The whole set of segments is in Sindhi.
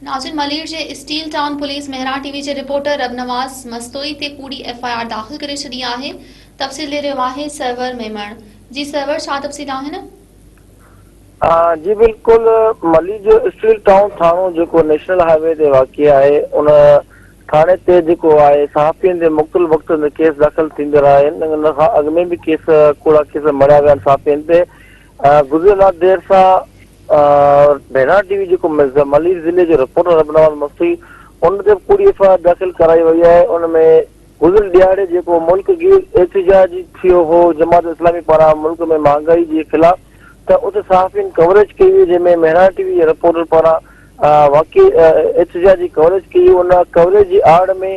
ناظرين ملير جي steel town police Mehran T V جي رپورٽر ربنواز مستوئي تي ڪوڙي ايف I R داخل ڪري ڇڏي آهي تفصيل ڏئي رهيو آهي سرور ميمڻ جي سرور ڇا تفصيل آهن؟ جي بلڪل ملير جو اسٽيل ٽائون ٿاڻو جيڪو نيشنل هاء وي تي واقع آهي ان ٿاڻي تي جيڪو آهي صحافين تي مختلف وقتن تي ڪيس داخل ٿيندڙ آهن ان کان اڳ ۾ به ڪيس ڪوڙا ڪيس مڙهيا ويا آهن صحافين تي گذريل رات دير سان ڀينار ٽي وي جيڪو ملير ضلعي جو رپورٽر ربنواز مستوئي ان تي به ڪوڙي ايف I R داخل ڪرائي وئي آهي ان ۾ گذريل ڏهاڙي جيڪو ملڪ گير احتجاج ٿيو هو جماعت اسلامي پاران ملڪ ۾ مهانگائي جي خلاف ته اتي صحافين ڪوريج ڪئي وئي جنهن ۾ مهراڻ ٽي وي جي رپورٽر پاران واقعي احتجاج جي ڪوريج ڪئي وئي ان ڪوريج جي آڙ ۾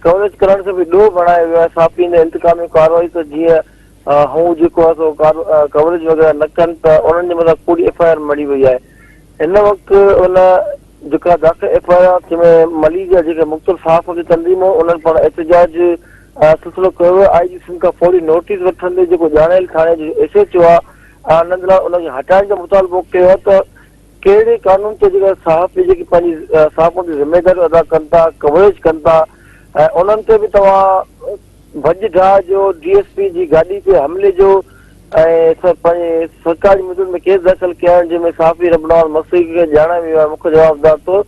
ڪوريج ڪرڻ کي به ڏوهه بڻايو ويو آهي صحافين تي انتقامي ڪارروائي ته جيئن هو جيڪو آهي سو ڪوريج وغيره نه ڪن ته انهن جي مٿان ڪوڙي ايف I R مڙهي وئي آهي. هن وقت ان جيڪا داخل ايف I R جنهن ۾ ملير جا جيڪي مختلف صحافتي تنظيمون انهن پاران احتجاج سلسلو ڪيو ويو، آء جي سنڌ کان فوري نوٽيس وٺندي جيڪو ڄاڻايل ٿاڻي جو ايس ايڇ او آهي نند لال ان کي هٽائڻ جو مطالبو ڪيو آهي ته ڪهڙي قانون تي جيڪا صحافي جيڪي پنهنجي صحافتي ذميواريون ادا ڪن ٿا ڪوريج ڪن ٿا ۽ انهن تي به توهان ڀڄ ڊاهه جو ڊي ايس پي جي گاڏي تي حملي جو ۽ پنهنجي سرڪاري مدت ۾ ڪيس داخل ڪيائين جنهن ۾ صحافي ربنواز مسيح کي ڄاڻايو ويو آهي مک جوابدار طور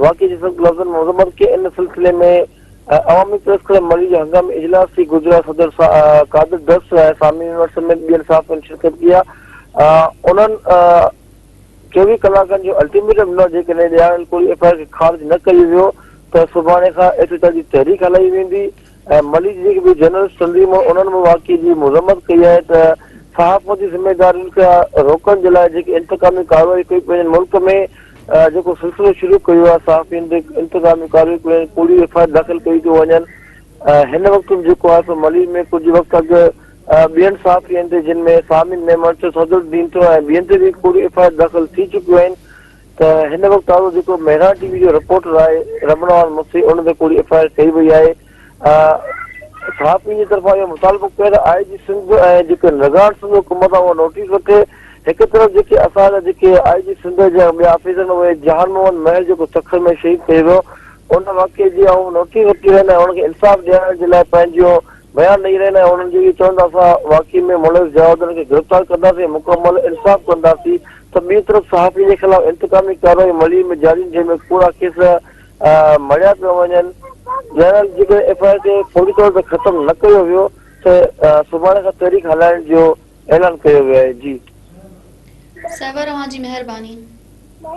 واقعي جي سخت لفظن ۾ مذمت ڪئي ان سلسلي ۾ عوامي پريس ڪلب مري جو هنگامي اجلاس ٿي گذريو صدر قادر درس ۽ سامي ميمڻ سميت ٻين صحافين شرڪت ڪئي انهن 24 ڪلاڪن جو الٽيميٽم ڏنو جيڪڏهن ڄاڻايل ڪوڙي ايف I R کي خارج نه ڪيو ويو ته سڀاڻي کان احتجاجي تحريڪ هلائي ويندي ۽ ملي جي جيڪي به جرنلسٽ تنظيمون انهن به واقعي جي مذمت ڪئي آهي ته صحافتي ذميدارين کي روڪڻ جي لاء جيڪي انتقامي ڪارروائي ڪئي پئي وڃن ملڪ ۾ جيڪو سلسلو شروع ڪيو آهي صحافين تي انتقامي ڪارروائي ڪئي وڃن ڪوڙي ايف I R داخل ڪئي ٿيون وڃن هن وقت به جيڪو آهي سو ملير ۾ ڪجهه وقت اڳ ٻين صحافين تي جن ۾ سامين ميمڻ ٿيو صدرالدين ٿيو ۽ ٻين تي به ڪوڙي ايف I R داخل ٿي چڪيون آهن ته هن وقت تازو جيڪو مهراڻ ٽي وي جو رپورٽر آهي ربنواز مگسي ان تي ڪوڙي ايف I R ڪئي وئي آهي صحافين جي طرفان اهو مطالبو ڪيو ته آء جي سنڌ ۽ جيڪي نگران سنڌ حڪومت آهي اها نوٽيس وٺي هڪ طرف جيڪي اسان جا جيڪي آء جي سنڌ جا ٻيا آفيسر اهي جهان محمد مهر جيڪو سکر ۾ شهيد ڪيو ويو ان واقعي جي اهو نوٽيس وٺي رهيا آهن ۽ ان کي انصاف ڏيارڻ جي لاء پنهنجو بيان ڏئي رهيا آهن ۽ انهن جو اهو چوڻ ته اسان واقعي ۾ ملوث جوابدارن کي گرفتار ڪنداسين ۽ مڪمل انصاف ڪنداسين ته ٻي طرف صحافين جي خلاف انتقامي ڪارروائي ملير ۾ جاري جنهن ۾ ڪوڙا ڪيس مڙهيا پيا وڃن بهرحال جيڪڏهن ايف I R کي فوري طور تي ختم نه ڪيو ويو ته سڀاڻي کان تحريڪ هلائڻ جو اعلان ڪيو ويو آهي جي. سرور اوهان جي مهرباني.